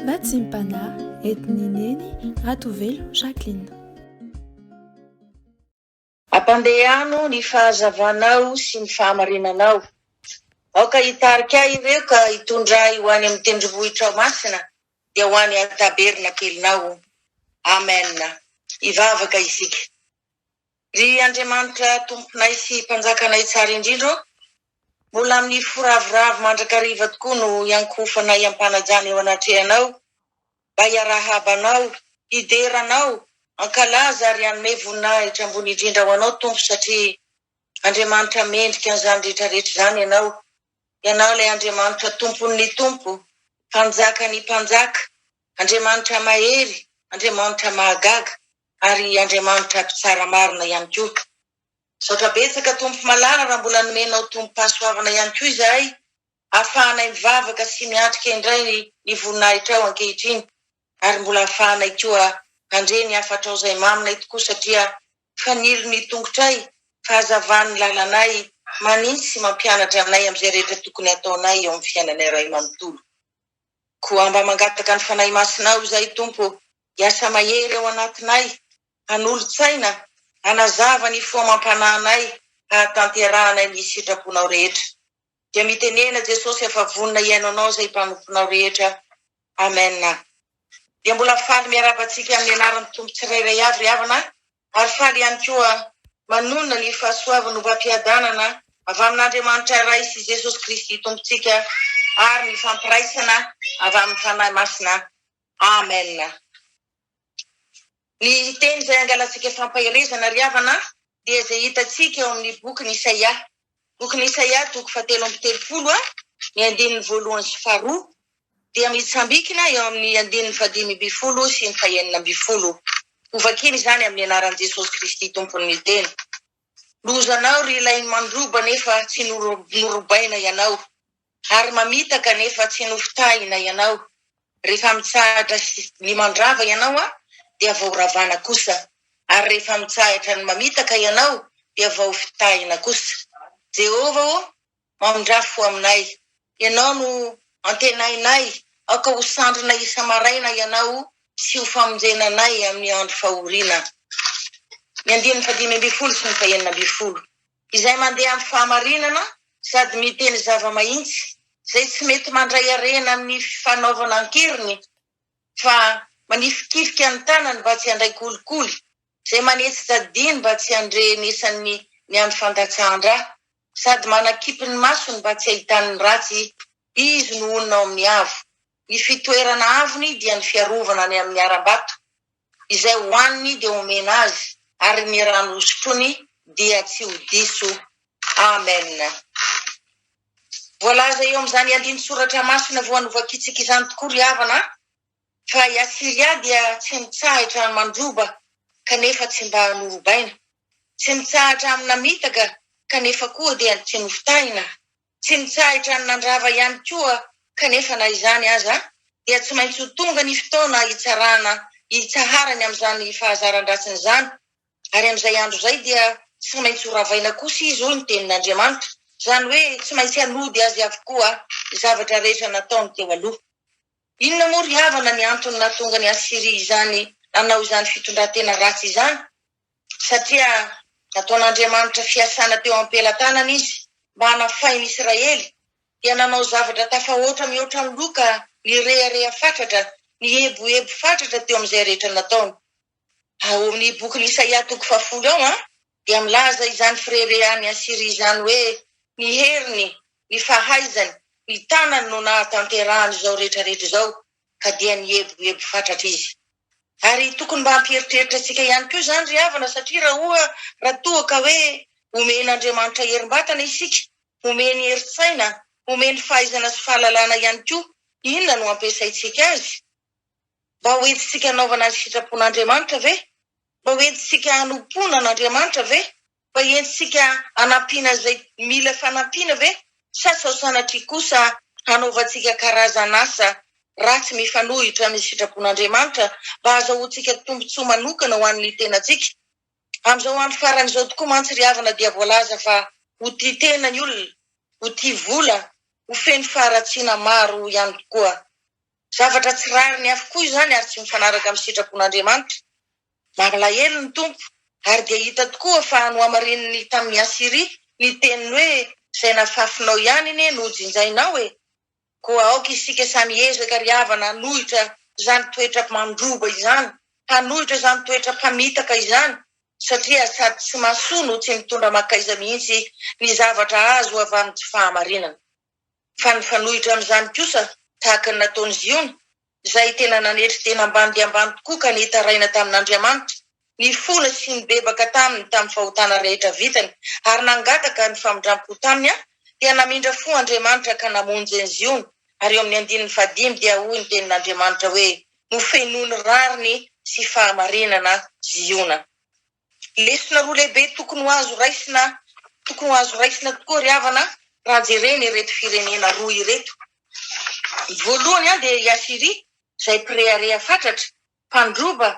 Vatsim-panahy entin'i Neny Ratovelo Jacqueline. Ampandehano ny fahazavanao sy ny fahamarinanao. Aoka hitarika ahy ireo ka hitondra ahy ho any amin'ny tendrombohitrao masina, dia ho any an-tabernakelinao. Amen. Hivavaka isika. Ry Andriamanitra Tomponay sy Mpanjakanay tsara indrindra ô, mbola amin'ny fo ravoravo mandrakariva tokoa no iankohofanay am-panajana eo anatrehanao, mba hiarahaba Anao, hidera Anao, hankalaza ary hanome voninahitra ambony indrindra ho Anao Tompo satria Andriamanitra mendrika an'izany rehetra rehetra izany Ianao. Ianao ilay Andriamanitra Tompon'ny tompo, Mpanjakan'ny mpanjaka, Andriamanitra mahery, Andriamanitra mahagaga, ary Andriamanitra mpitsara marina ihany koa. Misaotra betsaka Tompo malala raha mbola nomenao tombom-pahasoavana ihany koa izahay ahafahanay mivavaka sy miatrika indray ny voninahitrao ankehitriny ary mbola ahafahanay koa handre ny hafatrao izay maminay tokoa satria fanilo ny tongotray, fahazavan'ny lalanay, manitsy sy mampianatra anay amin'izay rehetra tokony hataonay eo amin'ny fiainanay iray manontolo. Koa mba mangataka ny Fanahy Masinao izahay Tompo ô, hiasa mahery ao anatinay, hanolo-tsaina, hanazava ny fo amam-panahinay hahatanterahanay ny sitraponao rehetra. Dia mitenena Jesosy efa vonona hihaino Anao izay mpanomponao rehetra. Amen. Dia mbola faly miarahaba antsika amin'ny anaran'ny Tompo tsirairay avy ry havana ary faly ihany koa manonona ny fahasoavany ho mpampiadanana avy amin'Andriamanitra Ray sy Jesosy Kristy Tompontsika ary ny fampiraisana avy amin'ny Fanahy Masina. Amen. Ny teny izay angalantsika fampaherezana ry havana dia izay hitantsika ao amin'ny bokin'i Isaia. Bokin'i Isaia toko fahatelo amby telopolo ny andininy voalohany sy faharoa dia mitsambikina eo amin'ny andininy fahadimy ambin'ny folo sy ny fahenina ambin'ny folo. Hovakina izany amin'ny anaran'i Jesosy Kristy Tompon'ny tena. Lozanao ry ilay mandroba nefa tsy norobaina ianao, ary mamitaka nefa tsy nofitahina ianao. Rehefa mitsahatra ny mandrava ianao dia vao ravana kosa, ary rehefa mitsahatra ny mamitaka ianao dia vao fitahina kosa. Jehovah ô, mamindrà fo aminay. Ianao no antenainay, aoka ho sandrinay isa-maraina Ianao sy ho famonjena anay amin'ny andro fahoriana. Ny andininy fahadimy ambin'ny folo sy ny fahenina ambin'ny folo. Izay mandeha amin'ny fahamarinana sady miteny zava-mahitsy, izay tsy mety mandray harena amin'ny fanaovana an-keriny, fa manifikifika ny tanany mba tsy handray kolikoly, izay manetsi-tadiny mba tsy handrenesany ny andro fandatsahan-dra, sady manakipy ny masony mba tsy hahitany ny ratsy, izy no honina ao amin'ny avo. Ny fitoerana avony dia ny fiarovana any amin'ny harambato, izay hohaniny dia homena azy, ary ny rano hosotroiny dia tsy ho diso. Amen. Voalaza eo amin'izany andinin-tsoratra masina vao novakintsika izany tokoa ry havana fa i Asyria dia tsy mitsahatra mandroba kanefa tsy mba norobaina. Tsy mitsahatra amin'ny namitaka kanefa koa dia tsy nofitahina. Tsy nitsahitra ny nandrava ihany koa kanefa na izany aza dia tsy maintsy ho tonga ny fotoana hitsarana hitsaharany amin'izany fahazaran-dratsiny izany ary amin'izay andro izay dia tsy maintsy ho ravaina kosa izy hoy ny tenin'Andriamanitra, izany hoe tsy maintsy hanody azy avokoa ny zavatra rehetra nataony teo aloha. Inona moa ry havana ny antony nahatonga an'i Asyria izany nanao izany fitondran-tena ratsy izany? Satria nataon'Andriamanitra fiasana teo am-pelatanany izy mba hanafay ny Israely, dia nanao zavatra tafahoatra mihoatra ny loha ka nirehareha fatratra, nieboebo fatratra teo amin'izay rehetra nataony. Ao amin'ny bokin'i Isaia toko fahafolo ao dia milaza izany fireharehan'i Asyria izany hoe ny heriny, ny fahaizany, ny tanany no nahatanterahany izao rehetra rehetra izao, ka dia nieboebo fatratra izy. Ary tokony mba hampieritreritra antsika ihany koa izany ry havana satria raha oa raha toa ka hoe omen'Andriamanitra herim-batana isika, omeny herin-tsaina, omeny fahaizana sy fahalalana ihany koa, inona no ampiasaintsika azy? Mba ho entintsika hanaovana ny sitrapon'Andriamanitra ve? Mba ho entintsika hanompoana an'Andriamanitra ve? Mba entintsika hanampiana izay mila fanampiana ve? Sa sao sanatria kosa hanaovantsika karazan'asa ratsy mifanohitra amin'ny sitrapon'Andriamanitra mba hahazahoantsika tombontsoa manokana ho an'ny tenantsika? Amin'izao andro farany izao tokoa mantsy ry havana dia voalaza fa ho tia tena ny olona, ho tia vola, ho feno faharatsiana maro ihany koa. Zavatra tsy rariny avokoa izany ary tsy mifanaraka amin'ny sitrapon'Andriamanitra. Mampalahelo ny Tompo, ary dia hita tokoa fa nohamarininy tamin'i Asyria ny teniny hoe, Izay nafafinao ihany anie no hojinjainao e! Koa aoka isika samy hiezaka ry havana hanohitra izany toetra mandroba izany, hanohitra izany toetra mpamitaka izany, satria sady tsy mahasoa no tsy mitondra mankaiza mihitsy ny zavatra azo avy amin'ny tsy fahamarinana. Fa nifanohitra amin'izany kosa, tahaka ny nataon'i Ziona, izay tena nanetry tena ambany dia ambany tokoa ka nitaraina tamin'Andriamanitra, nifona sy nibebaka taminy tamin'ny fahotana rehetra vitany ary nangataka ny famindram-po taminy, dia namindra fo Andriamanitra ka namonjy an'i Ziona. Ary eo amin'ny andininy fahadimy dia hoy ny tenin'Andriamanitra hoe, Nofenoiny rariny sy fahamarinana Ziona. Lesona roa lehibe tokony ho azo raisina tokony ho azo raisina tokoa ry havana raha jerena ireto firenena roa ireto. Ny voalohany dia i Asyria izay mpirehareha fatratra, mpandroba,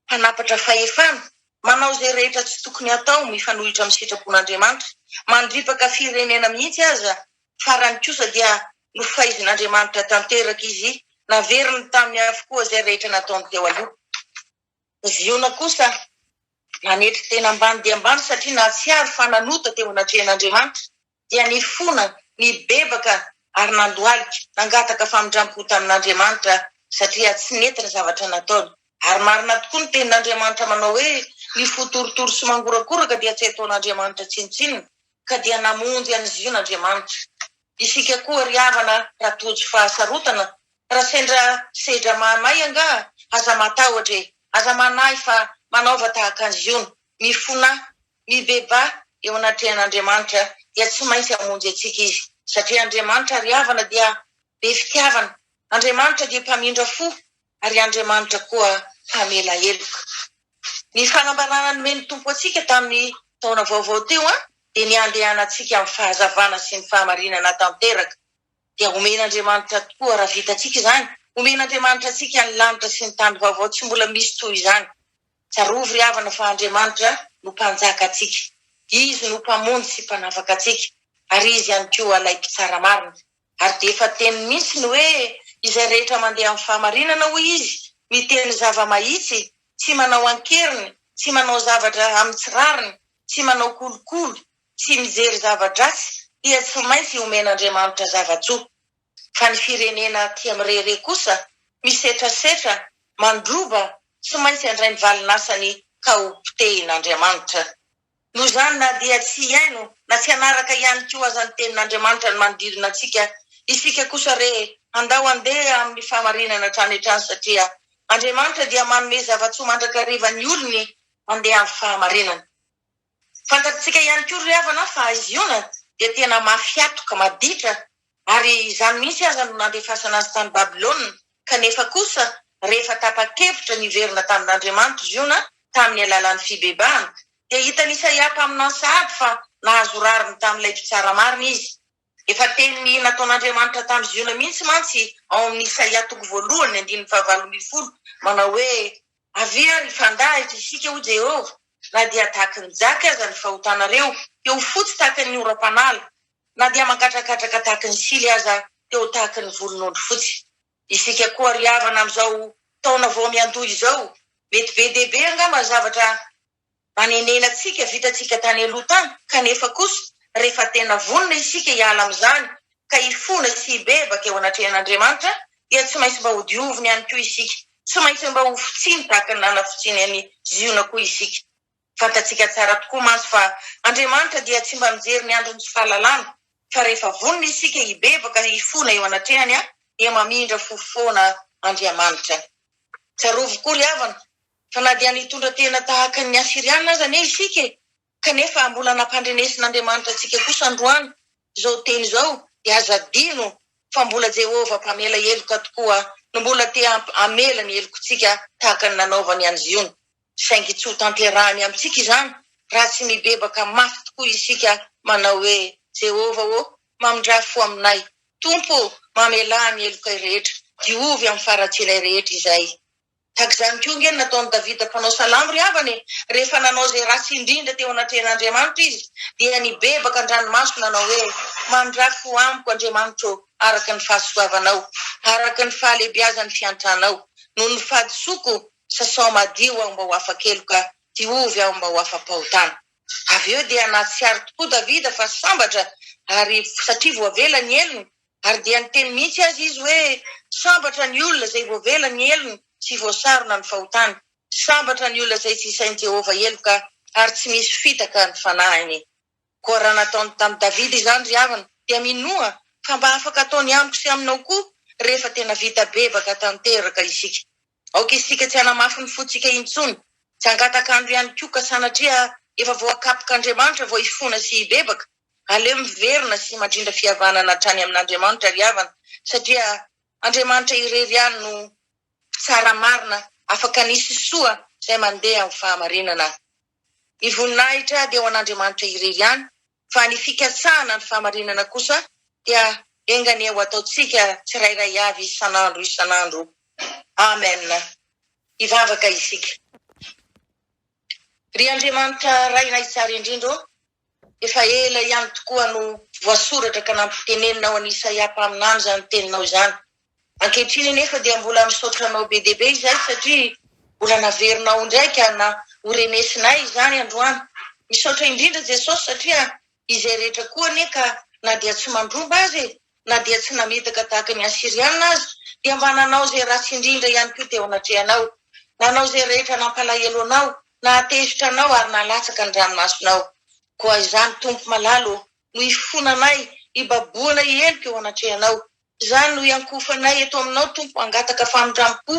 mpanapatra fahefana, manao izay rehetra tsy tokony hatao mifanohitra amin'ny sitrapon'Andriamanitra, mandripaka firenena mihitsy aza, farany kosa dia nofaizin'Andriamanitra tanteraka izy, naveriny taminy avokoa izay rehetra nataony teo aloha. Ziona kosa nanetry tena ambany dia ambany satria nahatsiaro fa nanota teo anatrehan'Andriamanitra, dia nifona, nibebaka ary nandohalika, nangataka famindram-po tamin'Andriamanitra satria tsy nety ny zavatra nataony. Ary marina tokoa ny tenin'Andriamanitra manao hoe, Ny fo torotoro sy mangorakoraka dia tsy ataon'Andriamanitra tsinontsinona, ka dia namonjy an'i Ziona Andriamanitra. Isika koa ry havana raha tojo fahasarotana, raha sendra sedra mahamay angaha, aza matahotra e, aza manahy fa manaova tahaka an'i Ziona, mifonà, mibebaha eo anatrehan'Andriamanitra dia tsy maintsy hamonjy antsika Izy, satria Andriamanitra ry havana dia be fitiavana, Andriamanitra dia mpamindra fo ary Andriamanitra koa mpamela heloka. Ny fanambarana nomen'ny Tompo antsika tamin'ny taona vaovao teo dia ny handehanantsika amin'ny fahazavana sy ny fahamarinana tanteraka. Dia homen'Andriamanitra tokoa raha vitantsika izany, homen'Andriamanitra antsika ny lanitra sy ny tany vaovao tsy mbola misy toy izany. Tsarovy ry havana fa Andriamanitra no Mpanjaka antsika. Izy no Mpamonjy sy Mpanafaka antsika ary Izy ihany koa ilay Mpitsara marina. Ary dia efa teniny mihitsy ny hoe, izay rehetra mandeha amin'ny fahamarinana hoy Izy, miteny zava-mahitsy, tsy manao an-keriny, tsy manao zavatra amin'ny tsy rariny, tsy manao kolikoly, tsy mijery zava-dratsy, dia tsy maintsy omen'Andriamanitra zava-tsoa. Fa ny firenena tia mirehareha kosa, misetrasetra, mandroba, tsy maintsy handray ny valin'asany ka ho potehin'Andriamanitra. Noho izany, na dia tsy hihaino na tsy hanaraka ihany koa aza ny Tenin'Andriamanitra ny manodidina antsika, isika kosa re handao handeha amin'ny fahamarinana hatrany hatrany satria Andriamanitra dia manome zava-tsoa mandrakariva ny olony handeha amin'ny fahamarinana. Fantatsika ihany koa ry havana fa i Ziona dia tena mafy hatoka, maditra, ary izany mihitsy aza no nandefasana azy tany Babylona, kanefa kosa rehefa tapa-kevitra ny hiverina tamin'Andriamanitra Ziona tamin'ny alalan'ny fibebahana, dia hitan'i Isaia mpaminany sahady fa nahazo rariny tamin'ilay Mpitsara marina izy. Efa teny nataon'Andriamanitra tamin'i Ziona mihitsy mantsy ao amin'ny Isaia toko voalohany andininy faha-18 manao hoe, Avia ary hifandahitra isika, hoy Jehovah, na dia tahaky ny jaky aza ny fahotanareo, dia ho fotsy tahaka ny oram-panala, na dia mangatrakatraka tahaky ny sily aza, dia ho tahaky ny volon'ondry fotsy. Isika koa ry havana amin'izao taona vao miandoha izao, mety be dia be angamba ny zavatra nanenenantsika vitantsika tany aloha tany, kanefa kosa rehefa tena vonona isika hiala amin'izany ka hifona sy hibebaka eo anatrehan'Andriamanitra dia tsy maintsy mba hodioviny ihany koa isika, tsy maintsy mba hofotsiany tahaka ny nanafotsiany an'i Ziona koa isika. Fantatsika tsara tokoa mantsy fa Andriamanitra dia tsy mba mijery ny andron'ny tsy fahalalana, fa rehefa vonona isika hibebaka hifona eo anatrehany dia mamindra fo foana Andriamanitra. Tsarovy koa ry havana fa na dia nitondra tena tahaka ny Asyriana aza anie isika e, kanefa mbola nampandrenesin'Andriamanitra antsika kosa androany izao teny izao dia aza adino fa mbola Jehovah mpamela heloka tokoa no mbola te hamela ny helokontsika tahaka ny nanaovany an'i Ziona. Saingy tsy ho tanterahiny amintsika izany raha tsy mibebaka mafy tokoa isika manao hoe, Jehovah ô, mamindrà fo aminay. Tompo ô, mamelà ny helokay rehetra, diovy amin'ny faharatsianay rehetra izahay. Tahaka izany koa ange ny nataon'i Davida mpanao salamo ry havana e! Rehefa nanao izay ratsy indrindra teo anatrehan'Andriamanitra izy, dia nibebaka an-dranomaso nanao hoe, Mandrafo amiko, Andriamanitro ô, araka ny fahasoavanao, araka ny fahalehibiazan'ny fiantranao. Noho ny fahadisoako, sasao madio aho mba ho afa-keloka, diovy aho mba ho afa-pahotana. Avy eo dia nahatsiaro tokoa Davida fa sambatra ary satria voavela ny helony, ary dia niteny mihitsy aza izy hoe, Sambatra ny olona izay voavela ny helony sy voasarona ny fahotany. Sambatra ny olona izay tsy isain'i Jehovah heloka ary tsy misy fitaka ny fanahiny. Koa raha nataony tamin'i Davida izany ry havana, dia minoa fa mba afaka ataony amiko sy aminao koa rehefa tena vita bebaka tanteraka isika. Aoka isika tsy hanamafy ny fontsika intsony, tsy hangataka andro ihany koa ka sanatria efa voakapok'Andriamanitra vao hifona sy hibebaka. Aleo miverina sy mandrindra fihavanana hatrany amin'Andriamanitra ry havana satria Andriamanitra irery ihany no mpitsara marina afaka nisy soa izay mandeha amin'ny fahamarinana. Ny voninahitra dia ho an'Andriamanitra irery ihany fa ny fikatsahana ny fahamarinana kosa dia enga anie ho ataontsika tsirairay avy isan'andro isan'andro. Amen. Hivavaka isika. Ry Andriamanitra Rainay tsara indrindra ô, efa ela ihany tokoa no voasoratra ka nampiteneninao an'i Isaia mpaminany izany teninao izany. Ankehitriny anefa dia mbola misaotra anao be dia be izahay satria mbola naverinao indray ka na ho renesinay izany androany. Misaotra indrindra Jesosy satria izay rehetra koa anie ka na dia tsy mandromba aza e, na dia tsy namitaka tahaka ny Asyriana aza dia mba nanao izay ratsy indrindra ihany koa teo anatrehanao. Nanao izay rehetra nampalahelo anao, nahatezitra anao ary nahalatsaka ny ranomasonao. Koa izany Tompo malala ô, no ifonanay, ibaboana heloka eo anatrehanao. Izany no iankohofanay eto aminao Tompo hangataka famindram-po,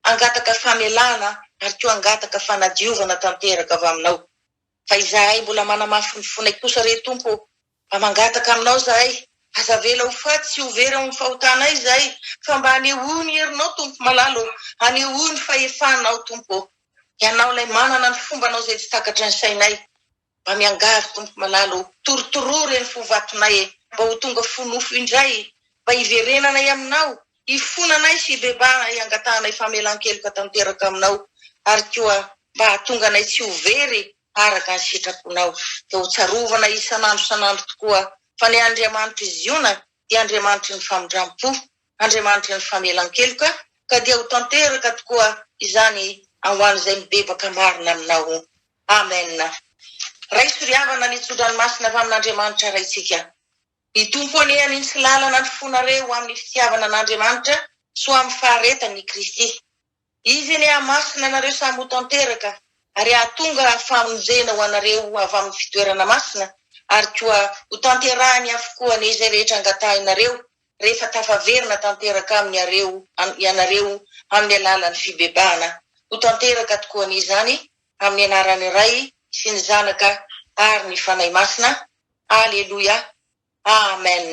hangataka famelana ary koa hangataka fanadiovana tanteraka avy aminao. Fa izahay mbola manamafy ny fonay kosa re Tompo ô, mba mangataka aminao izahay, aza avela ho faty sy ho very ao amin'ny fahotanay izahay, fa mba anehoy ny herinao Tompo malala ô, anehoy ny fahefanao Tompo ô. Ianao ilay manana ny fombanao izay tsy takatry ny sainay. Mba miangavy Tompo malala ô, torotoroa ireny fo vatonay e, mba ho tonga fo nofo indray, mba hiverenanay aminao, hifonanay sy hibebahanay hangatahanay famelan-keloka tanteraka aminao, ary koa mba hahatonga anay tsy ho very araka ny sitraponao. Dia ho tsarovana isan'andro isan'andro tokoa fa ny Andriamanitr'i Ziona dia Andriamanitry ny famindram-po, Andriamanitry ny famelan-keloka, ka dia ho tanteraka tokoa izany ho an'izay mibebaka marina aminao. Amen. Raiso ry havana ny tsodranomasina avy amin'Andriamanitra Raintsika. Ny Tompo anie hanintsy lalana ny fonareo ho amin'ny fitiavana an'Andriamanitra sy ho amin'ny faharetany i Kristy. Izy anie hahamasina anareo samy ho tanteraka ary hahatonga famonjena ho anareo avy amin'ny fitoerana masina ary koa ho tanterahiny avokoa anie izay rehetra angatahinareo rehefa tafaverina tanteraka aminy areo ianareo amin'ny alalan'ny fibebahana. Ho tanteraka tokoa anie izany amin'ny anaran'ny Ray sy ny Zanaka ary ny Fanahy Masina. Aleloia. Amen.